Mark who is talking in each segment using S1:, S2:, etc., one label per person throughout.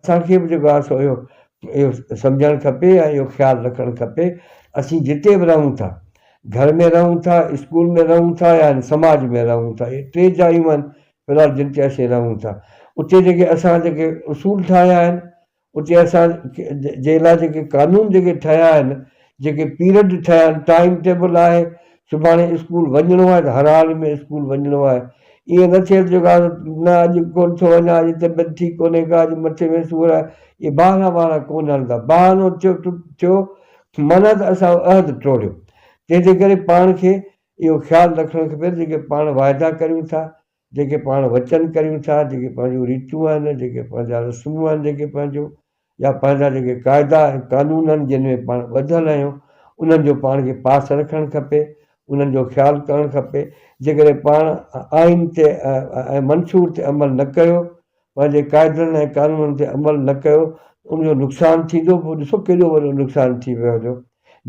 S1: اسان کي به جيڪو آهي سو اهو اهو سمجهڻ کپي ۽ اهو خيال رکڻ کپي اسين جتي به رهون ٿا گهر ۾ رهون ٿا اسڪول ۾ رهون ٿا يا هن سماج ۾ رهون ٿا اهي ٽي جايون آهن في الحال جن تي اسين رهون ٿا اتي جيڪي اسان جيڪي اصول ٺاهيا آهن اتي اسان جي لاء جيڪي قانون جيڪي ٺهيا آهن، جيڪي پيرڊ ٺهيا آهن، ٽائيم ٽيبل آهي، سڀاڻي اسڪول وڃڻو آهي ته هر حال ۾ اسڪول وڃڻو آهي. ائين نه ٿئي ته جيڪو آهي نه اڄ ڪونه ٿو وڃان، اڄ طبيعت ٺيڪ ڪونهي ڪا، اڄ مٿي ۾ سور آهي، اهي بهانا بهانا ڪونه هلندا. بهانو ٿيو ٿيو معنيٰ ته اسان اهو عهد ٽوڙيو. تنهن جي ڪري پاڻ کي اهو خيال رکڻ کپي ته جيڪي پاڻ واعدا ڪريون ٿا، جيڪي پاڻ وچن ڪريون ٿا، جيڪي پنهنجون ريتون آهن، جيڪي پنهنجا رسمون آهن، جيڪي پنهنجو يا پنهنجا جيڪي قاعدا ۽ قانون آهن جن ۾ پاڻ ٻڌل آهيون، انهن جو پاڻ کي پاس رکڻ کپي، انهن جو خيال ڪرڻ کپي. جيڪڏهن پاڻ آئين تي ۽ منشور تي عمل نه ڪيو، پنهنجي قاعدن ۽ قانونن تي عمل نه ڪيو ته ان جو نقصان ٿيندو، پوء ڏسو ڪيڏو وڏو نقصان ٿي ويو جو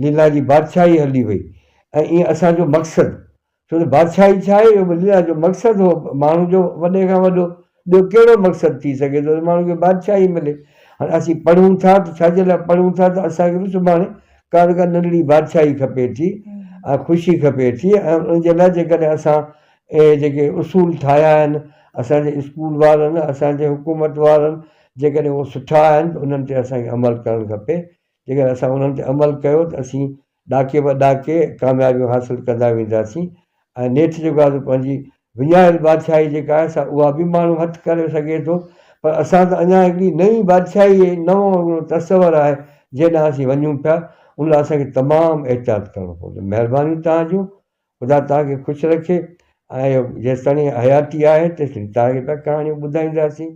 S1: ليلا جي بادشاهي هلي وئي ۽ ائين اسان جو مقصد ڇو ته بادشاهي ڇا آهي؟ اهو به ليلا جو مقصد هو، ماڻهو جو وڏي کان وڏو ٻيو ڪهڙو مقصد ٿي سگهي ٿو ته ماڻهو کي بادشاهي ملي. هاڻي اسين پڙهون ٿا ته ڇا جي لاء پڙهون ٿا ته اسان کي به سڀاڻي ڪا نه ڪا ننڍڙي بادشاهي کپي ٿي ۽ خوشي کپي ٿي ۽ ان جي لاء جيڪڏهن اسان اهي جيڪي اصول ٺاهيا آهن اسان جي اسڪول وارن، اسان جي حڪومت وارن جيڪڏهن اهي سٺا آهن ته انهن تي اسان کي عمل ڪرڻ کپي. جيڪڏهن اسان انهن تي عمل ڪيو ته اسين ڏاڪي به ڏاڪي ڪاميابيون حاصل ڪندا وينداسين ۽ نيٺ جيڪو آهي سو پنهنجي وڃايل بادشاهي جيڪا آهي سا اها به ماڻهو هٿ ڪري سگهي ٿو پر اسان ته اڃا هڪڙي نئين بادشاهي ۽ نئون هڪڙو تصور آهي جنهن ڏانهن اسين وڃون پيا ان لاء اسان کي تمام احتياط ڪرڻو پوندو. مهربانيون توهان جون خدا توهان کي خوش رکي ۽ جيستاڻي حياتي آهي تيستائين توهان کي پيا ڪهاڻيون ٻڌائينداسين.